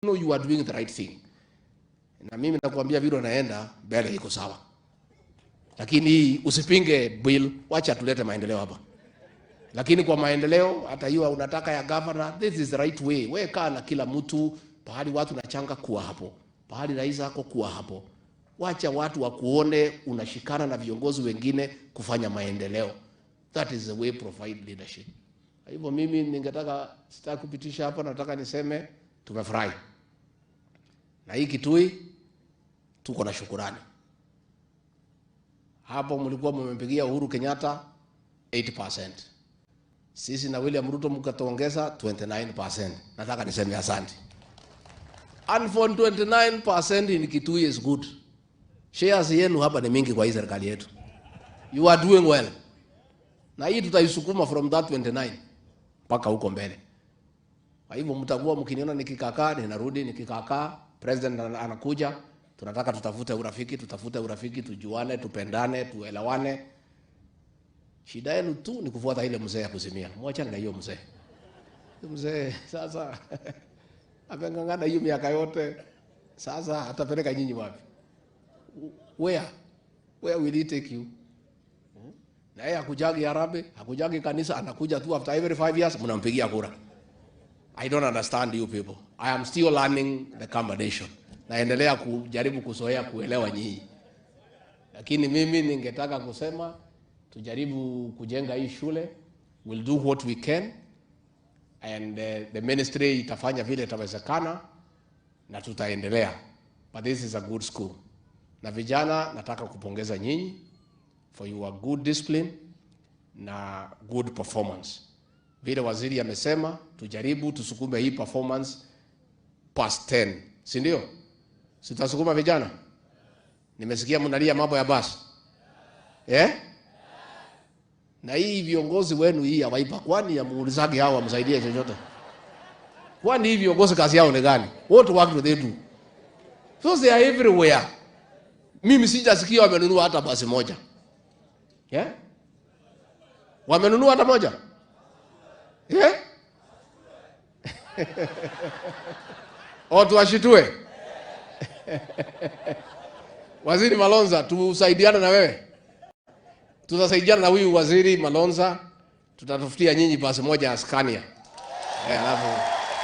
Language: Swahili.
Know you are doing the right thing. Na mimi nakwambia vile naenda mbele iko sawa. Lakini hii usipinge bill, wacha tulete maendeleo hapa. Lakini kwa maendeleo hata hiyo unataka ya governor, this is the right way. We kaa na kila mtu pahali watu nachanga kuwa hapo. Pahali rais ako kuwa hapo. Wacha watu wakuone unashikana na viongozi wengine kufanya maendeleo. That is the way provide leadership. Kwa hivyo mimi ningetaka, sitaki kupitisha hapo, nataka niseme tumefurahi. Na hii Kitui tuko na shukurani. Hapo mlikuwa mmempigia Uhuru Kenyatta 80%. Sisi na William Ruto mkatuongeza 29%. Nataka niseme asante. And for 29% in Kitui is good. Shares yenu hapa ni mingi kwa hii serikali yetu. You are doing well. Na hii tutaisukuma from that 29 mpaka huko mbele. Kwa hivyo mtakuwa mkiniona nikikakaa, ninarudi nikikakaa, president anakuja, tunataka tutafute urafiki, tutafute urafiki, tujuane, tupendane, tuelewane. Shida yenu tu ni kufuata ile mzee ya kuzimia. Mwachane na hiyo mzee. Mzee sasa ameng'ang'ana hiyo miaka yote. Sasa atapeleka nyinyi wapi? Where? Where will he take you? Na yeye hakujagi harambee, hakujagi kanisa, anakuja tu after every 5 years mnampigia kura. I don't understand you people. I am still learning the combination. Naendelea kujaribu kuzoea kuelewa nyinyi. Lakini mimi ningetaka kusema tujaribu kujenga hii shule. We'll do what we can and the ministry itafanya vile itawezekana na tutaendelea. But this is a good school. Na vijana, nataka kupongeza nyinyi for your good discipline na good performance. Vile waziri amesema, tujaribu tusukume hii performance past 10, si ndio? Sitasukuma vijana? Nimesikia mnalia mambo ya basi. Eh? Na hii viongozi wenu hii ya Wiper, kwani ya muulizagi hao wamsaidie chochote? Kwani hii viongozi kazi yao ni gani? What work do they do? So they are everywhere. Mimi sijasikia wamenunua hata basi moja. Yeah? Wamenunua hata moja? Yeah? O tuwashitue. Waziri Malonza, tusaidiane na wewe. Tutasaidiana na huyu Waziri Malonza, tutatafutia nyinyi basi moja ya Scania. Eh, alafu